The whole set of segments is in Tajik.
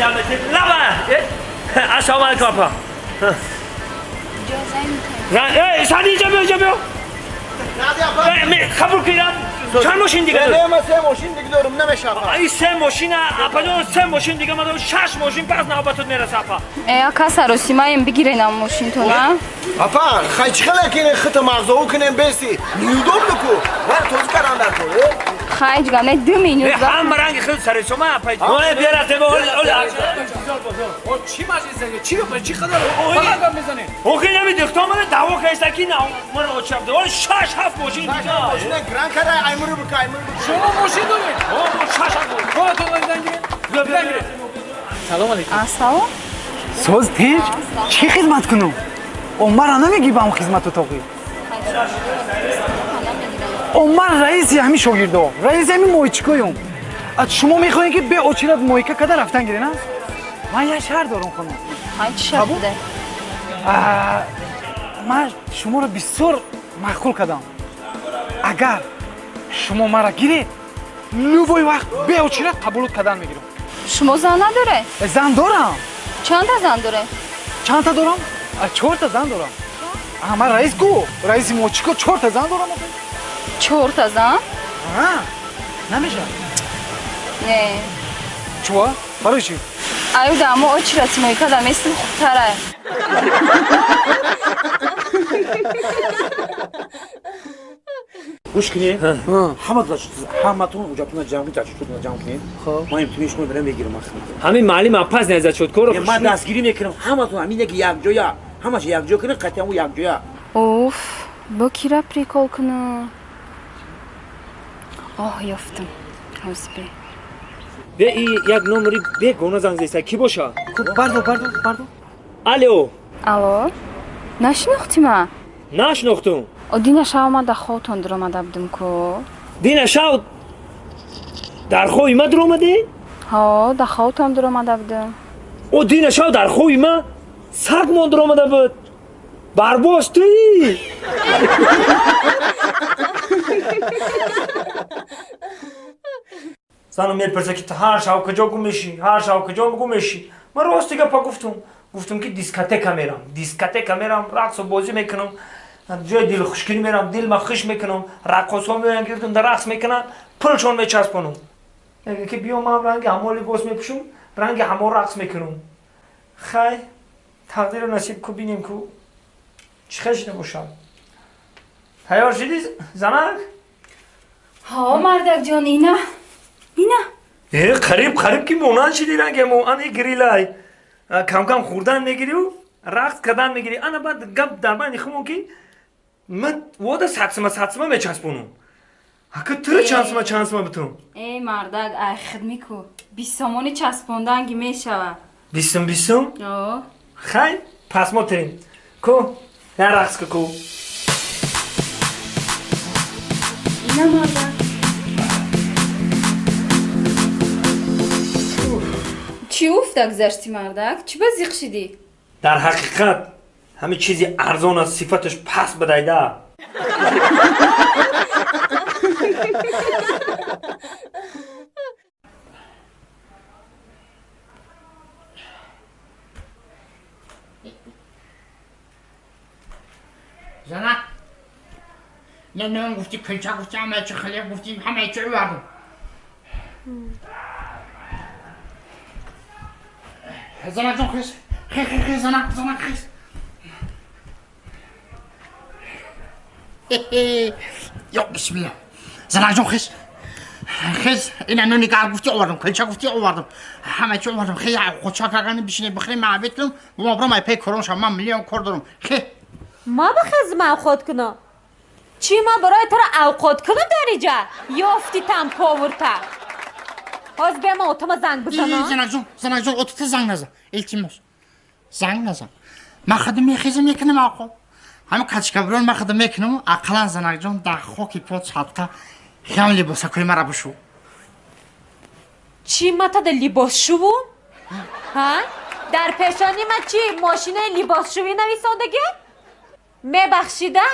Лаба! Ассалому алайкум апа. Эй, сади инҷа биё, инҷа биё. Қабул кунам. Чанд мошин дига дорӣ? Не, ман се мошин дига дорам, намешавад. Ай се мошин, апаҷон, се мошин дига ман дорам, шаш мошин, пас навбатот мераса апа. Э, ака саросимаем бигиренам мошинтона. Апа, хай чӣ хела кине хита мағзову кинем беси? Неудобно ку. Ман тоза кардан дар кор. Хай ҷгам, не 2 минут. Ҳама ранги хел саросима апа. Ой, биёрате, оли. О, чӣ маҷлисе? Чӣ чӣ қадар фақат гап мезанед? Охи намедихто мана даъво кайста ки на ман очаб. Оли 6-7 мошин дига. Мошина гран кара, аймуру бука, аймуру бука. Шумо мошин доред? О, 6-7. Худатон занг гиред. Салом алейкум. Ассалом. Соз тинч? Чӣ хизмат кунам? О, мара намегӣ ба ҳам хизмат утоқӣ. О, ман раиси ҳамин шогирдо, раиси ҳамин моҳичикоюм. Аз шумо мехоҳем ки бе очират моҳика када рафтан гирен, а? Ман як шаҳр дорам, хонум. Ҳай, чӣ шарт буда? Ман шуморо бисёр маъқул кардам. Агар шумо мара гиред, любой вақт бе очират қабулот кардан мегирам. Шумо зан надоред? Зан дорам. Чанда зан доред? Чандта дорам? 4та зан дорам. Ман раис ку, раиси моҳичико 4та зан дорам. 4та зан? Намешавад. Не. Чува? Барои чӣ? Аюда, мо очирати моҳика да местим хубтара. Гӯш кунед, ҳаматон ҳуҷҷатона ҷамъ кунед, зачётона ҷамъ кунед. Ман имтиҳони шумо берам мегирам. Ҳамин маълим апаз не зачёткоро. Ман дастгирӣ мекунам ҳаматон, ҳамин яки якҷоя, ҳамаша якҷо кунед, қатъиан ӯ якҷоя. Уф, бо кира прикол кунам? Оҳ, ёфтам. Ҳозир. Бе и як номери бегона занг зеста, ки боша? Бардор, бардор, бардор. Алло. Алло. Нашинохтӣ ма? Нашинохтум. О, дина шав ман дар хобтон дуромада будум ку. Дина шав дар хоби ма дуромадӣ? Ҳо, дар хобтон дуромада будум. О, дина шав дар хоби ма саг мон дуромада буд. Барбос туӣ. Занам мепурсад ки ту ҳар шав куҷо гум мешӣ, ҳар шав куҷо гум мешӣ. Ман рости гапа гуфтум. Гуфтум ки дискотека мерам, дискотека мерам, рақсу бозӣ мекунам, ҷои дилхушкирӣ мерам, дилма хуш мекунам, раққосҳо меоянд гирдум дар рақс мекунанд, пулшон мечаспонам. Мега ки биё ман ранги ҳамо либос мепӯшум, ранги ҳамо рақс мекунам. Хай, тақдиру насиб ку бинем ку чӣ хел шида бошад. Тайёр шидӣ, занак? Ҳо, мардакҷон, ина. Ина. Э, қариб, қариб ки монанд шидӣ ранги мо, ани гирилай. Кам-кам хӯрдан мегирию, рақс кардан мегирӣ. Ана баъд гап дар байни хумон ки ман вода садсима садсима мечаспонам. Ака туро чандсима чандсима битум? Эй, мардак, ай хидмӣ ку. 20 сомони часпонданги мешавад. Бистум, бистум? О. Хай, посмотрим. Ку, я рақс ку. Ина, мардак. Чӣ уфта гузашти, мардак? Чӣ ба зиқ шидӣ? Дар ҳақиқат ҳамин чизи арзон аст, сифаташ паст бидайда. Занак, нон гуфтӣ, кулча гуфтӣ, ҳамаи чи хлеб гуфтӣ, ҳамаи чи овардум. Занак ҷон, хез, хе, хе, хе, занак, занак, хез. Ё бисмилла. Занак ҷон, хез. Хез, ина нони гарм гуфтӣ овардум, кулча гуфтӣ овардум. Ҳамаи чи овардум. Хе, худша кардани бишине, бихӯрем, ман обед кунам, мо брам ай пей корон шавам, ман миллион кор дорам. Хе. Ма бихез ман авқот кунам. Чӣ ман барои туро авқот кунам дар иҷа? Ёфти там повурта. Ҳоз бия ман отама занг бизанам. Занакҷон, занакҷон, отата занг назан. Илтимос. Занг назан. Ман худам мехезам мекунам авқот. Ҳамин качкабирон ман худам мекунам, ақаллан занакҷон дар хоки пот садқа хам либосакои мара бишу. Чӣ ма тада либосшувум? Ҳа? Дар пешони ма чӣ мошинаи либосшувӣ нависондагӣ? Мебахшида,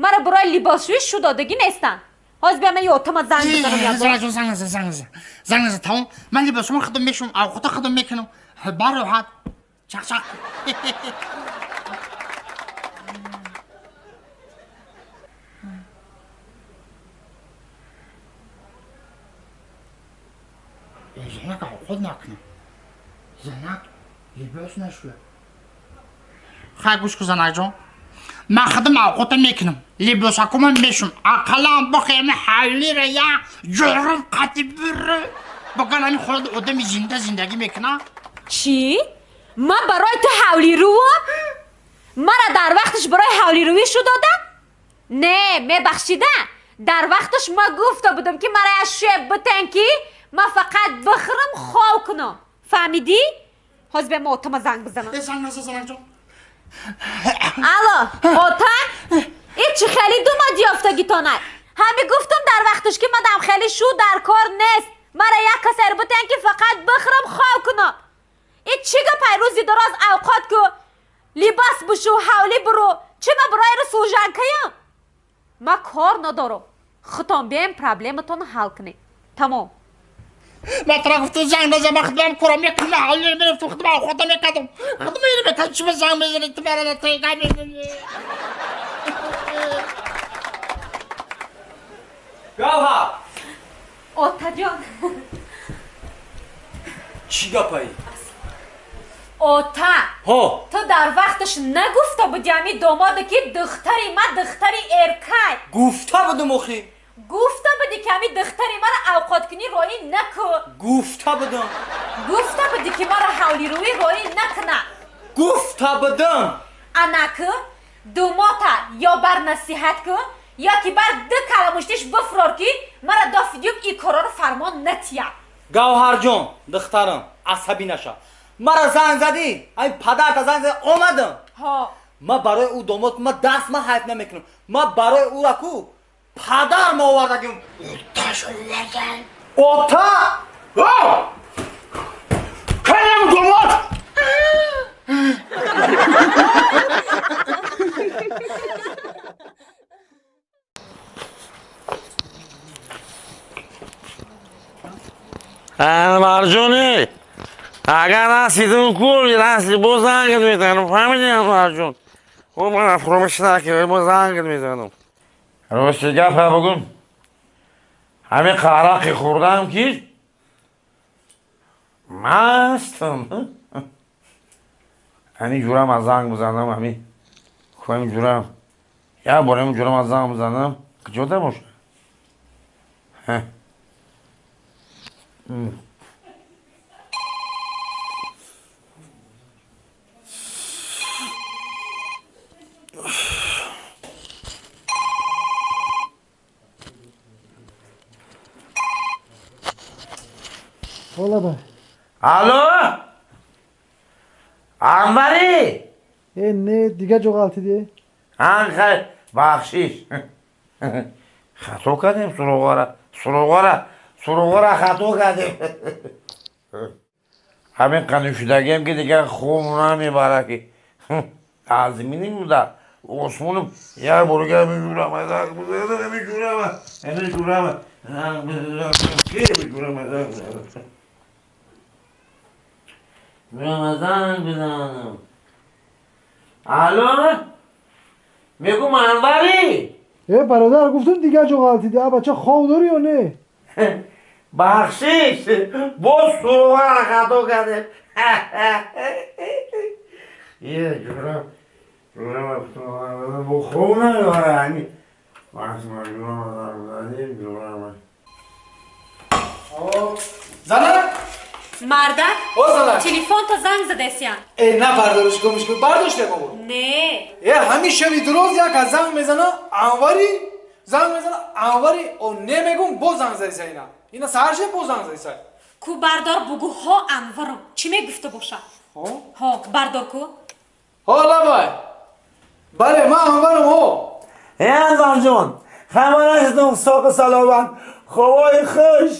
мара барои либосшӯӣ шудодагӣ нестам. Ҳоз бия ман ётама занг бизанам як бор. Занг занг занг занг занг занг тамом. Ман либосумро худам мешум, овқата худам мекунам. Бароҳат. Чақ-чақ. Занак овқат накунам. Занак либос нашӯяд. Хай гӯш кун занакҷон. Ман худам овқата мекунам. Либосакумам мешум. Ақаллан бихоҳем ҳавлира я ҷурум қати биру. Боган ҳамин холат одами зинда зиндагӣ мекунад. Чӣ? Ман барои ту ҳавлирӯвам? Мара дар вақташ барои ҳавлирӯӣ шу додам? Не, мебахшида. Дар вақташ ман гуфта будам ки мара як шӯя битен ки ман фақат бихӯрам хов кунам. Фаҳмидӣ? Ҳозир бия ман отама занг бизанам. Занг назан занакҷон. Алло, ота? И чӣ хеле думад ёфтагитонай? Ҳами гуфтам дар вақташ ки мадам хеле шу дар кор нест. Мара як касер битен ки фақат бихӯрам хов кунам. И чӣ гапай рӯзи дароз авқот ку либос бишу ҳавлӣ биру чӣ ман барои ру служанкаям? Ман кор надорам. Худтон бием проблематонро ҳал кунед. Тамом. Ман тура гуфтам занг назан, ман худам корам мекунам, ҳавлира мерафтам, худам овқата мекардам. Худам инро мекардам, чӣ ба занг мезанӣ, ту мара тайга мезанӣ. Гавҳар! Отаҷон. Чӣ гапаи? Ота! Ҳо! Ту дар вақташ нагуфта будӣ ҳами домода ки духтари ман духтари эркай. Гуфта будум охи. Гуфта будӣ ки ҳами духтари мара авқоткунӣ роӣ накун. Гуфта будум. Гуфта будӣ ки мара ҳавлирӯӣ роӣ накуна. Гуфта будум. Анаку думота ё бар насиҳат кун ё ки бар ду каламуштиш бифрор ки мара дофидюм и короро фармон натия. Гавҳарҷон, духтарам, асабӣ наша. Мара занг задӣ, ҳамин падарта занг задӣ, омадам. Ҳо. Ман барои ӯ домод ман даст ман ҳайф намекунам. Ман барои ӯра ку падар ма овардагим. Оташ овардам. Ота? О! Канам домод? Анварҷоне, агар расидим ку, раси боз зангат мезанам. Фаҳмидӣ, Анварҷон? О, ман фуромӯш накардам, боз зангат мезанам. Рости гапа бугум, ҳамин қарақи хӯрдам ки мастам. Ҳамин ҷурам аз занг бизанам, ҳамин ҳамин ҷурам. Як бор ҳамин ҷурам аз занг бизанам, куҷода бошад? Алло? Анварӣ? Э, не, дигар ҷо ғалтидӣ? Ан хайр, бахшиш. Хато кардем суроғара, суроғара, суроғара хато кардем. Ҳамин қанишудагиам ки дигар хум намебара ки. Аз заминим буда, осмонам як борга межурам, межурам, межурам, межурам. Рамазан бизанам. Алло? Мегум Анварӣ? Э, бародар, гуфтам дигар ҷо ғалтидӣ. А бача хов дорӣ ё не? Бахшиш, боз суроғара хато кардем. Е, ҷурам, ҷурам, бо хов намебара ҳамин. Ҷурам. Занак? Мардак? О, занак. Телефонта занг задесиян. Э, на бардориш гумш кун, бардошт бобо. Не. Э, ҳамин шаби дуроз як аз занг мезана, Анвари, занг мезана, Анвари, о не мегум, боз занг задиса ина. Ина саҳар шед боз занг задиса. Ку бардор бугу ҳо Анварам, чӣ мегуфта боша? Ҳо? Ҳо, бардор ку. Ҳо, лабай. Бале, ман Анварам, ҳо. Э, Анварҷон, хабар нашидам соқи саломат, ховои хуш.